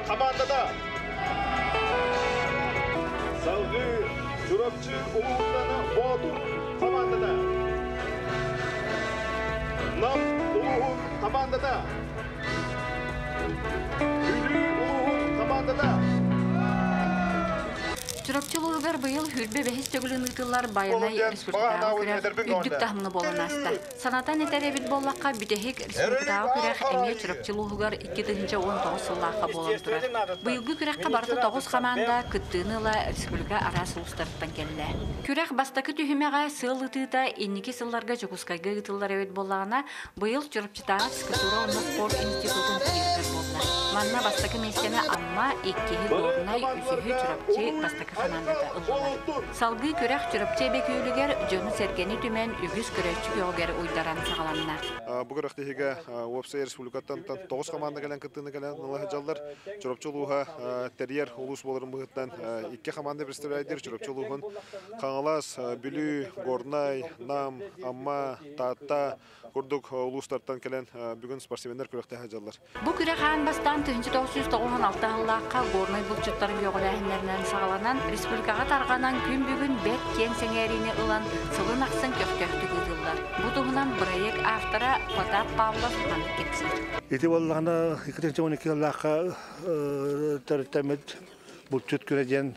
хамаандата. Салгыы Чурапчы улууһуттан Боотур хамаандата. Нам улууһун хамаандата. Бүлүү улууһун хамаандата. Чурапчы улууһугар быйыл хүрбэ бэһис төгүлүн ыытыллар Байанай республикатааҕы күрэх үрдүк таһымҥа буолан ааста. Санатан этэр эбит буоллахха, бүтэһик республикатааҕы күрэх эмиэ Чурапчы улууһугар 2019 сыллаахха буолан турар. Быйылгы күрэххэ барыта тоҕус хамаанда кыттыыны ыла республика араас улуустарыттан кэллэ. Күрэх бастакы түһүмэҕэ сыал ытыыта инники сылларга Дьокуускайга ыытыллар эбит буоллаҕына, Быйыл Чурапчытааҕы физкультура уонна спорт институтун кииригэр буолла. Манна бастакы миэстэни Амма, иккиһи Горнай, үсүһү Чурапчы бастакы хамаандата ыллылар. Салгыы күрэх Чурапчы Эбэ күөлүгэр дьону-сэргэни түмэн үгүс көрөөччү көҕүгэр уйдаран саҕаланна. Бу күрэхтэһиигэ уопсай республикаттан тоҕус хамаанда кэлэн кыттыыны кэлэн ыла сылдьаллар. Чурапчы улууһа тэрийэр улуус буоларын быһыытынан икки хамаанда представляйдыр. Чурапчы улууһун Хаҥалас, Бүлүү, Горнай, Нам, Амма, Таатта курдук улуустартан кэлэн бүгүн спортсменнар күрэхтэһэ сылдьаллар. Бу күрэх аан бастаан 1996 сыллаахха Горнай булчуттарын көҕүлээһиннэринэн саҕаланан, республикаҕа тарҕанан күн бүгүн бэрт киэҥ сэҥээриини ылан, сылын ахсын көхтөөхтүк ыытыллар. Бу туһунан бырайыак автора Потап Павлов маннык кэпсиир. Ити буоллаҕына 2012 сыллаахха төрүттэммит булчут күнэ диэн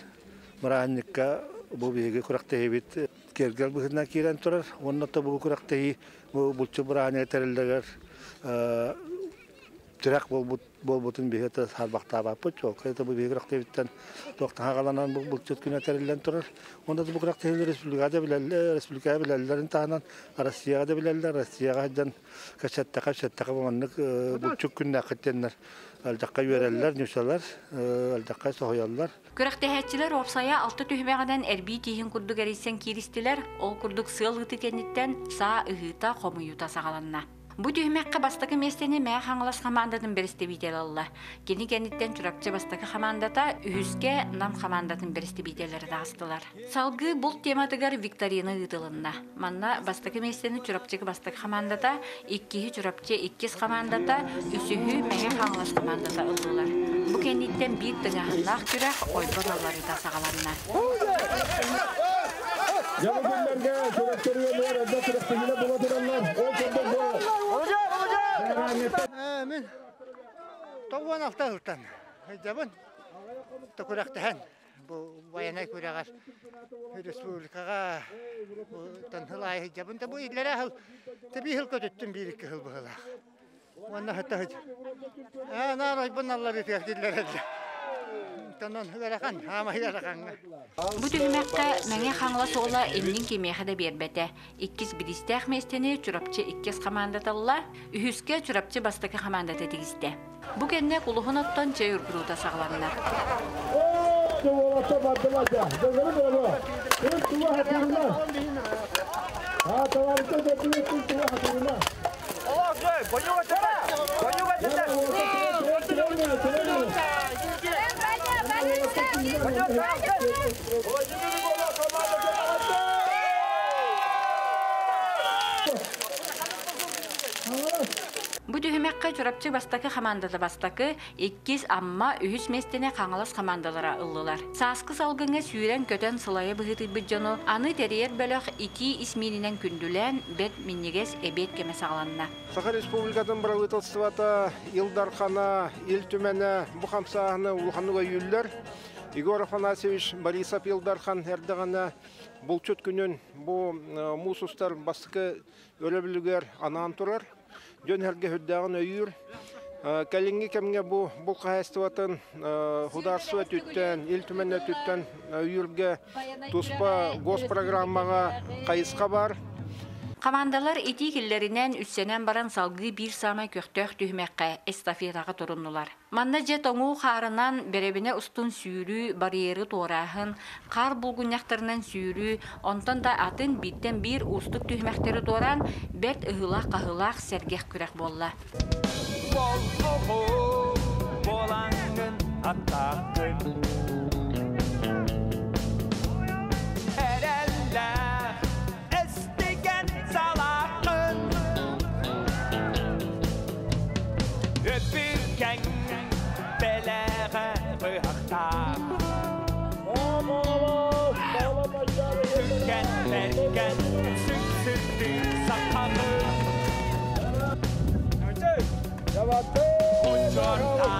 бырааһынньыкка бу биһиги күрэхтэһиибит киэргэл быһыытынан киирэн турар уонна бу күрэхтэһии бу булчут бырааһынньыга тэриллэригэр тирэх буолбут буолбутун биһиги это саарбахтаабаппыт чуолкай это бу биһиги күрэхтэһиибиттэн туохтан хагаланан бу булчут күнэ тэриллэн турар уонна бу күрэхтэһиилэр республикаҕа да билэллэр республикаҕа билэллэрин таһынан Россияҕа да билэллэр Россияҕа сылдьан кэпсэттэххэ кэпсэттэххэ бу маннык булчут күннээххит диэннэр алдьахха үөрэллэр ньусалар алдьахха соһуйаллар. Күрэхтэһээччилэр уопсайа алта түһүмэҕинэн эрбии тииһин курдук эрийсэн кииристилэр, ол курдук сыал ыты кэнниттэн саа ыһыыта, хомуйуута саҕаланна. Бу түһүмэххэ бастакы миэстэни Мэҥэ Хаҥалас хамаандатын бэрэстэбиитэлэ ылла. Кини кэнниттэн Чурапчы бастакы хамаандата, үһүскэ Нам хамаандатын бэрэстэбиитэллэрэ таҕыстылар. Салгыы булт тематыгар викторина ыытылынна. Манна бастакы миэстэни Чурапчы бастакы хамаандата, иккиһи Чурапчы иккис хамаандата, үсүһү Мэҥэ Хаҥалас хамаандата ыллылар. Бу кэнниттэн биир тыҥааһыннаах күрэх ойбон алларыыта саҕаланна. Дьэ бу күннэргэ Чурапчы эрдэ күрэхтэһиилэр буола тураллар. Ол курдук бу Мин 96 сылтан сылдьабын. Күрэхтэһэн бу военнай күрэҕэр республикаҕа тан сыл аайы сылдьабын да бу иллэрээ сыл тэбии сыл көтүттүм биир икки сыл быһыылаах. Уонна хата ээ наар ойбун алларыытыгар киллэрэллэр. Онон ыарахан, хаамай ыарахаҥҥа. Бу түһүмэххэ Мэҥэ Хаҥалас уола иннин кимиэхэ да биэрбэтэ. Иккис бириистээх миэстэни Чурапчы иккис хамаандата ылла, үһүскэ Чурапчы бастакы хамаандата тигистэ. Бу кэннэ кулуһун оттон чэй ургуруута саҕаланна. Бу түһүмэххэ Чурапчы бастакы хамаандата бастакы, иккис Амма, үһүс миэстэни Хаҥалас хамаандалара ыллылар. Сааскы салгыҥҥа сүүрэн-көтөн сылайа быһыытыйбыт дьону аны тэрийэр бөлөх итии ис миининэн күндүлээн, бэрт минньигэс эбиэт кэмэ саҕаланна. Саха Республикатын бырабыыталыстыбата, Ил Дархана, Ил Түмэнэ бу хамсааһыны улаханнык өйүүллэр. Егор Афанасьевич Борисов Ил Дархан эрдэҕинэ булчут күнүн бу муус устар бастакы өрөбүлүгэр анаан турар. Дьон-сэргэ сүрдээҕин өйүүр. Кэлиҥҥи кэмҥэ бу булт хаһаайыстыбатын судаарыстыба өттүттэн, Ил Түмэн өттүттэн өйүүргэ туспа госпрограммаҕа хайысха баар. Хамаандалар итии киллэринэн, үссэнэн баран салгыы биир саамай көхтөөх түһүмэххэ эстафетаҕа туруннулар. Манна дьэ тоҥуу хаарынан бэрэбинэ устун сүүрүү, барьеры туорааһын, хаар булгунньахтарынан сүүрүү, онтон да атын бииртэн биир уустук түһүмэхтэри туораан, бэрт ыһыылаах-хаһыылаах сэргэх күрэх буолла. Буолаҥҥын аттааххын Эрэллээх эстигэн салааххын Өбүгэҥ бэлэҕэ. Берген сүп-сүптүү саққағын Учорта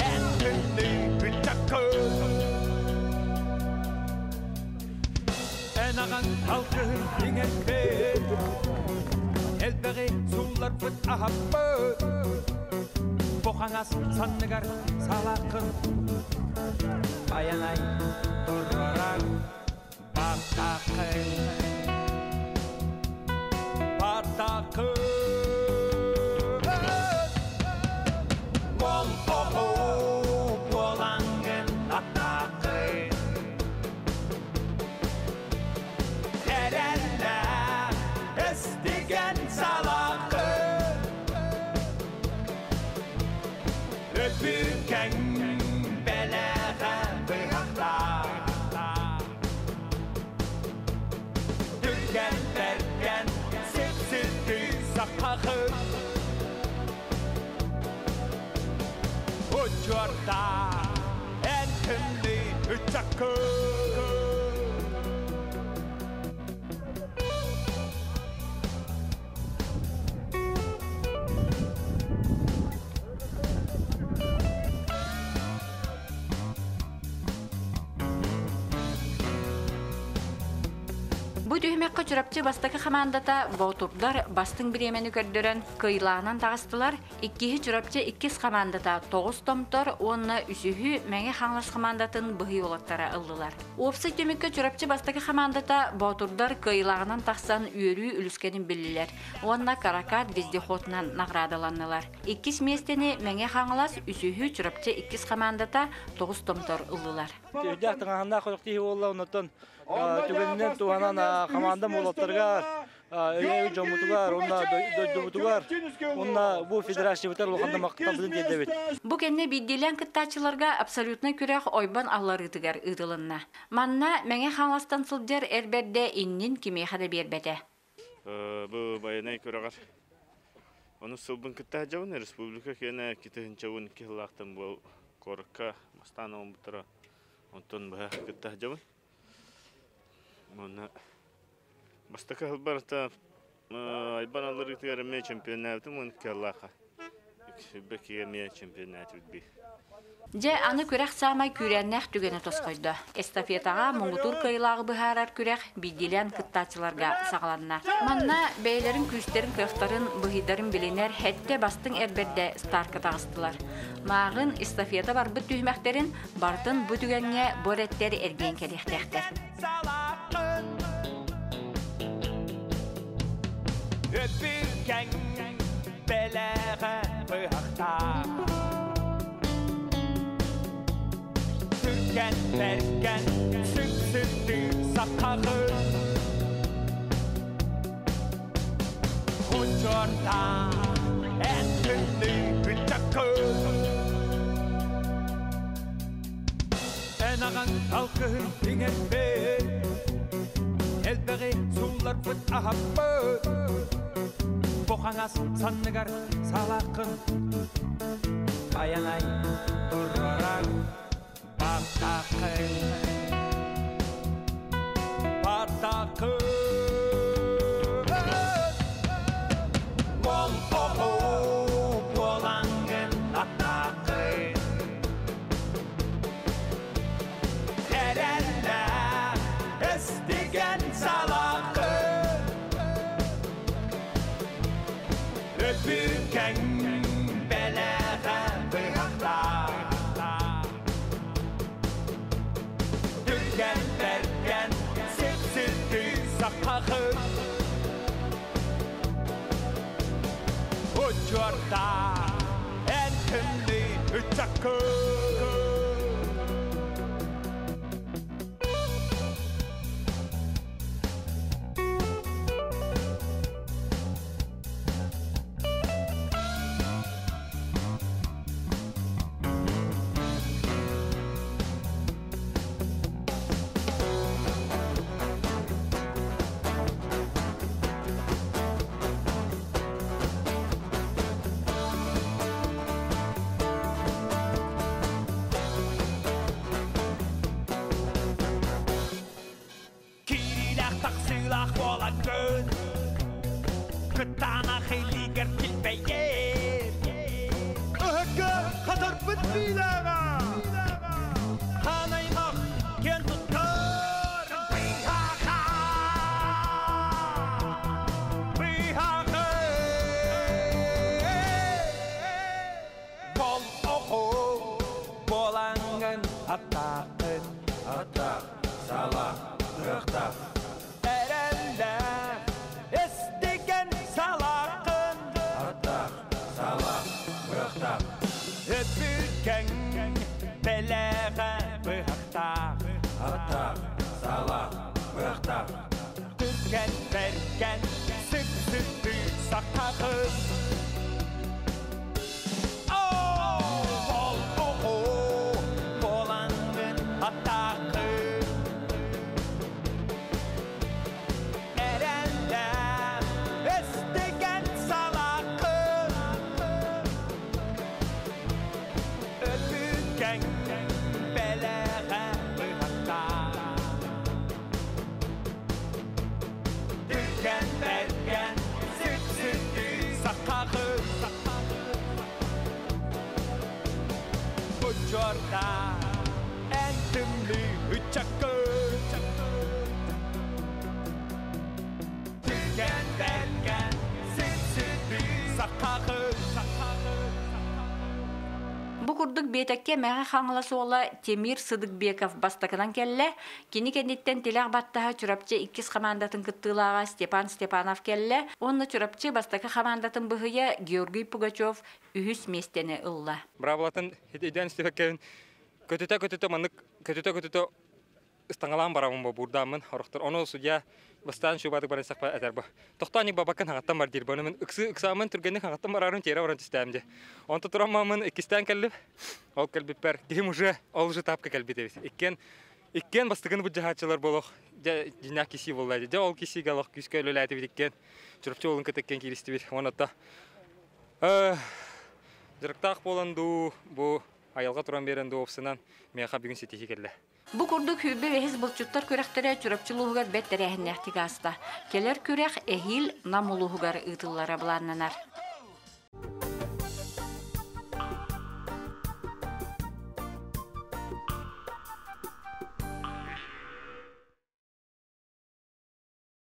эн күннү үчаккын Эн ағаң алқыһын иҥэрбит Элбэҕи суулларбыт аһаппыт Бу хаҥас санныгар салааххын Байанай турарар баттааххын Баттааххын Ол оҕу буолаҥҥын аттааххын Эрэллээх эстиген салааххын Өбүкэҥ бэлэҕэ быһахтаах Түргэн бэргэн сипситтүү сахахын Учуорта эн күннү үчаккын Бу түһүмэххэ Чурапчы бастакы хамаандата Боотурдар бастыҥ бириэмэни көрдөрөн кыайыылааҕынан таҕыстылар. Иккиһи Чурапчы иккис хамаандата Тоҕус Томтор уонна үсүһү Мэҥэ Хаҥалас хамаандатын быһый уолаттара ыллылар. Уопсай түмүккэ Чурапчы бастакы хамаандата Боотурдар кыайыылааҕынан тахсан үөрүү үлүскэнин биллилэр уонна Каракат вездеходунан наҕараадаланнылар. Иккис миэстэни Мэҥэ Хаҥалас, үсүһү Чурапчы иккис хамаандата Тоҕус Томтор ыллылар. Үрдээх тыҥааһыннаах күрэхтэһии буолла, оннуттан түгэнинэн туһанан хамаандам уолаттарыгар, өйөөбүт дьоммутугар, уонна дойдубутугар, уонна бу федерациябытыгар улахан махталбытын тиэрдэбит. Бу кэннэ биирдиилээн кыттааччыларга абсолютнай күрэх ойбон алларыытыгар ыытылынна. Манна Мэҥэ Хаҥаластан сылдьар эр бэрдэ иннин кимиэхэ да биэрбэтэ. Бу байанай күрэҕэр ону сылбын кытта сылдьабын республика киэнэ китыһынчабын киһилаахтан бу куоракка бастаан оҥорбуттара онтон быһа кытта сылдьабын. Уонна бастакы сылбарта айбан алларыытыгар эмиэ чемпионнаабытым уон киһилаахха. Бэкигэ эмиэ чемпионнаатыбыт би. Дьэ, аны күрэх саамай күүрээннээх түгэнэ тосхойдо. Эстафетаҕа муҥутуур кыайыылааҕы быһаарар күрэх биирдиилээн кыттааччыларга саҕаланна. Манна бэйэлэрин күүстэрин-кыахтарын, быһыйдарын билинэр сэттэ бастыҥ эр бэрдэ старка таҕыстылар. Мааҕын эстафета барбыт түһүмэхтэрин барытын бу түгэҥҥэ бу эрэттэр эргийэн кэлиэхтээхтэр. Салааххын Өбүкэҥ бэлэҕэ быһахтаах Түргэн бэргэн сүп-сүптүү сахаҕын Учуорта эн күннү үчаккын Эн аҕаҥ алгыһын иҥэрбит Элбэҕи суулларбыт аһаппыт Бу хаҥас санныгар салааххын Байанай турарар баттааххын Баттааххын Ол оҕу буолаҥҥын аттааххын Эрэллээх эстиген салааххын Өбүкэҥ бэлэҕэ быһахтаах Түргэн бэргэн сипситтүү быһахтаах. Эрэллээх эстиген салаакын. Аттаах, саалаах, быһахтаах. Өбүкэҥ бэлэҕэ быһахтаах. Аттаах, саалаах, быһахтаах. Түргэн бэргэн сып-сыптыы сахахын. Ол буолаҥҥын аттааххын. Эрэллээх эстиген салааххын. Өбүкэҥ бэлэҕэ быһахтаах. Түргэн бэргэн сып-сыптыы сахахын. Бучорда эн тымныы ыччаккын. Түргэн бэргэн сып-сыптыы сахахын. Бу курдук биэтэккэ Мэҥэ Хаҥалас уола Тимир Сыдыкбеков бастакынан кэллэ. Кини кэнниттэн тилэх баттаһа Чурапчы иккис хамаандатын кыттыылааҕа Степан Степанов кэллэ уонна Чурапчы бастакы хамаандатын быһыйа Георгий Пугачев үһүс миэстэни ылла. Браблатын өйдөөн истибэккэбин көтүтэ-көтүтэ маннык көтүтэ-көтүтэ ыстаҥалаан барабын бо буурдааммын орохтор ону судья бастаан шубатык баран сахпа этэр бу тохтоон бабаккын хаҥаттан бар диир бону мин ыксы ыксаамын түргэнник хаҥаттан барарын тиэрэ баран түстээм дьэ онто тураммамын иккистээн кэллим ол кэлбиппэр киһим уже ол уже тапка кэлбит эбит иккиэн иккиэн бастыгын быдьаһааччылар болох дьэ дьиннээх киси буолла дьэ ол кисигэ олох күүскэ үлэлээтибит иккиэн Чурапчы уолун кытта иккиэн кииристибит уонна дьарыктаах буолан дуу бу айылҕа туран биэрэн дуу опсынан миэхэ бүгүн ситиһии кэллэ. Бу курдук сүүрбэ бэһис булчуттар күрэхтэрэ Чурапчы улууһугар бэрт тэрээһиннээхтик ааста. Кэлэр күрэх эһиил Нам улууһугар ыытыллара былааннанар.